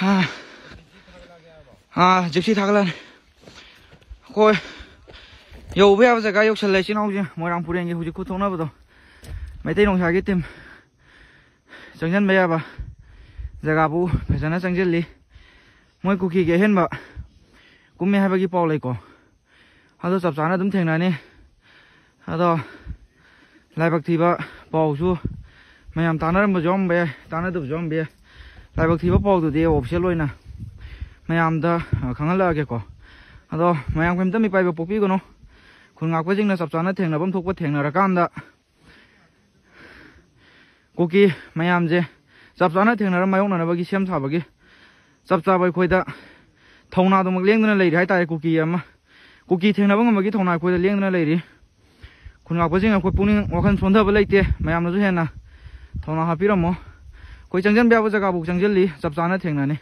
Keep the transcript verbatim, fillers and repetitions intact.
ꯑꯥ, ꯑꯥ, gypsy ꯊꯥꯒꯠꯂꯛꯑꯅꯤ꯫ ꯑꯩꯈꯣꯏ ꯌꯧꯕ ꯌꯥꯕ ꯖꯒꯥ ꯌꯧꯁꯜꯂꯦ, ꯏꯆꯤꯟ ꯏꯅꯥꯎꯁꯦ꯫ ꯃꯣꯏꯔꯥꯡ ꯄꯨꯔꯦꯟꯒꯤ ꯍꯧꯖꯤꯛ ꯈꯨꯠ ꯊꯣꯛꯅꯕꯗꯣ, ꯃꯩꯇꯩ ꯅꯣꯡꯁꯥꯒꯤ ꯇꯤꯝ ꯆꯪꯁꯤꯟꯕ ꯌꯥꯕ ꯖꯒꯥꯕꯨ ꯐꯖꯅ ꯆꯪꯁꯤꯜꯂꯤ꯫ ꯃꯣꯏ ꯀꯨꯀꯤꯒꯤ ꯑꯍꯦꯟꯕ ꯀꯨꯝꯃꯦ ꯍꯥꯏꯕꯒꯤ ꯄꯥꯎ ꯂꯩꯀꯣ, ꯑꯗꯣ ꯆꯞ ꯆꯥꯅ ꯑꯗꯨꯝ ꯊꯦꯡꯅꯅꯤ꯫ ꯑꯗꯣ ꯂꯥꯏꯕꯛ ꯊꯤꯕ ꯄꯥꯎꯁꯨ ꯃꯌꯥꯝ ꯇꯥꯟꯅꯔꯝꯕꯁꯨ ꯌꯥꯎꯔꯝꯕ ꯌꯥꯏ, ꯇꯥꯟꯅꯗꯕꯁꯨ ꯌꯥꯎꯔꯝꯕ ꯌꯥꯏ꯫ ꯂꯥꯏꯕꯛ ꯊꯤꯕ ꯄꯥꯎꯗꯨꯗꯤ ꯑꯣꯐꯤꯁꯦꯜ ꯑꯣꯏꯅ ꯃꯌꯥꯝꯗ, ꯑ, ꯈꯪꯍꯜꯂꯛꯑꯒꯦꯀꯣ꯫ ꯑꯗꯣ ꯃꯌꯥꯝ ꯀꯔꯤꯝꯇ ꯃꯤꯄꯥꯏꯕ ꯄꯣꯛꯄꯤꯒꯅꯨ꯫ ꯈꯨꯟ ꯉꯥꯛꯄꯁꯤꯡꯅ ꯆꯞ ꯆꯥꯅ ꯊꯦꯡꯅꯐꯝ ꯊꯣꯛꯄ ꯊꯦꯡꯅꯔꯀꯥꯟꯗ, ꯀꯨꯀꯤ ꯃꯌꯥꯝꯁꯦ ꯆꯞ ꯆꯥꯅ ꯊꯦꯡꯅꯔ ꯃꯥꯌꯣꯛꯅꯅꯕꯒꯤ ꯁꯦꯝ ꯁꯥꯕꯒꯤ ꯆꯞ ꯆꯥꯕ ꯑꯩꯈꯣꯏꯗ ꯊꯧꯅꯥꯗꯨꯃꯛ ꯂꯦꯡꯗꯨꯅ ꯂꯩꯔꯤ ꯍꯥꯏꯇꯥꯔꯦ꯫ ꯀꯨꯀꯤ ꯑꯃ, ꯀꯨꯀꯤ ꯊꯦꯡꯅꯕ ꯉꯝꯕꯒꯤ ꯊꯧꯅꯥ ꯑꯩꯈꯣꯏꯗ ꯂꯦꯡꯗꯨꯅ ꯂꯩꯔꯤ꯫ ꯈꯨꯟ ꯉꯥꯛꯄꯁꯤꯡ, ꯑꯩꯈꯣꯏ ꯄꯨꯛꯅꯤꯡ ꯋꯥꯈꯜ ꯁꯣꯟꯊꯕ ꯂꯩꯇꯦ꯫ ꯃꯌꯥꯝꯅꯁꯨ ꯍꯦꯟꯅ ꯊꯧꯅꯥ ꯍꯥꯞꯄꯤꯔꯝꯃꯣ꯫ ꯑꯩꯈꯣꯏ ꯆꯪꯁꯤꯟꯕ ꯌꯥꯕ ꯖꯒꯥꯕꯨ ꯆꯪꯁꯤꯜꯂꯤ, ꯆꯞ ꯆꯥꯅ ꯊꯦꯡꯅꯅꯤ꯫